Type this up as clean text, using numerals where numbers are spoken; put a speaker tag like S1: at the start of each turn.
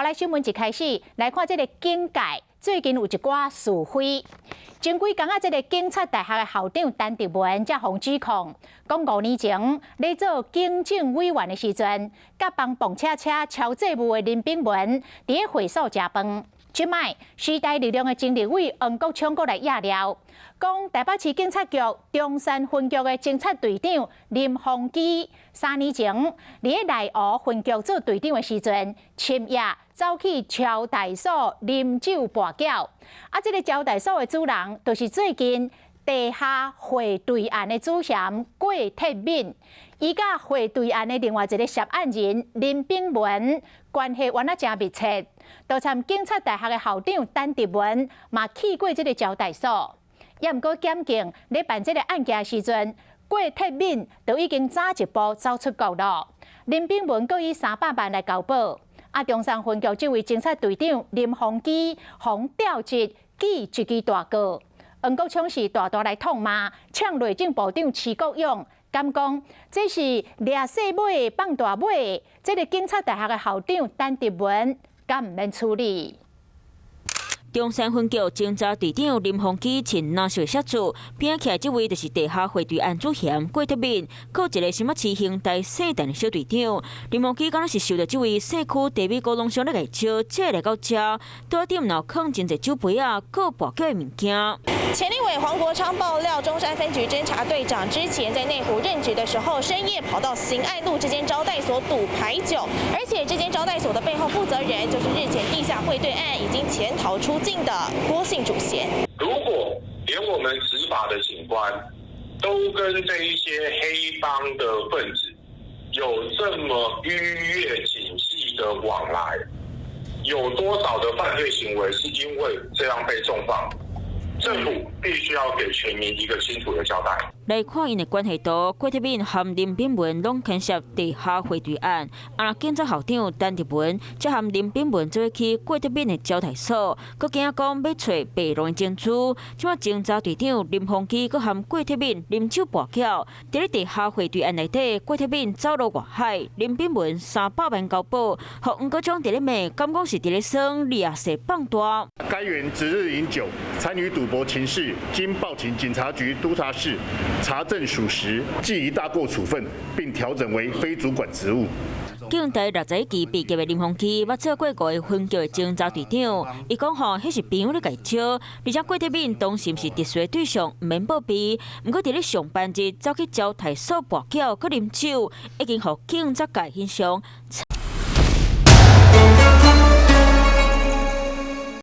S1: 來新聞一開始來看這个警界，最近有一寡是非。前幾工啊，這个警察大學的校長陳德文才予指控，講5年前咧做警政委員的時陣，佮幫磅車車超債務的林秉文佇咧會所食飯。這擺時代力量的前立委黃國昌閣來掖料，講台北市警察局中山分局的偵察隊長林鴻基，3年前佇咧內湖分局做隊長的時陣，深夜走去招待所啉酒跋筊。啊，這个招待所的主人，就是最近地下匯兌案的主嫌郭鐵敏，伊佮匯兌案的另外一个涉案人林秉文關係原來誠密切。就參警察大學的校長陳德文嘛去過這个招待所，也毋過檢警咧辦這个案件時陣，郭鐵敏就已經早一步走出國囉。林秉文閣以300萬來交保。啊，中山分局這位偵察隊長林鴻基，予調職記一支大過。黃國昌是大大來痛罵，嗆內政部長徐國勇，敢講這是掠細尾放大尾，這个警察大學的校長陳德文敢毋免處理？
S2: 中山分局偵查隊長林鴻基穿藍色寫字，拼起來這位就是地下匯兌案主嫌郭鐵敏，閣一个新北市興大聖誕的小隊長。林鴻基敢若是受著這位社區茶米果攏商咧共招，這來到遮，桌頂有囥真濟酒杯仔，閣跋筊的物件。
S3: 前立委黃國昌爆料，中山分局偵查隊長之前在內湖任職的時候，深夜跑到行愛路這間招待所賭牌九，而且這間招待所的背後負責人就是日前地下匯兌案已經潛逃出境的郭姓主嫌。
S4: 如果連我們執法的警官都跟這一些黑幫的分子有這麼逾越警紀的往來，有多少的犯罪行為是因為這樣被縱放？政府必須要給全民一個清楚的交代。
S2: 來看𪜶的關係圖，郭鐵敏和林秉文攏牽涉地下匯兌案。啊，警察校長陳德文則和林秉文做伙去郭鐵敏的招待所，閣驚講欲揣白龍的證據。這擺偵查隊長林鴻基閣和郭鐵敏啉酒跋筊，佇咧地下匯兌案內底，郭鐵敏走落外海，林秉文300萬交保，予黃國昌佇咧罵，敢講是佇咧耍掠細放大。
S5: 該員值日飲酒，參與賭博情事，經報請警察局督察室查證屬實，記一大過處分，並調整為非主管職務。
S2: 警大61期畢業的林鴻基，捌做過五个分局的偵查隊長。伊講吼，彼是朋友咧共招，而且郭鐵敏當時毋是特殊對象，毋免報備。毋過佇咧上班日走去招待所跋筊，閣啉酒，已經予警察界欣賞。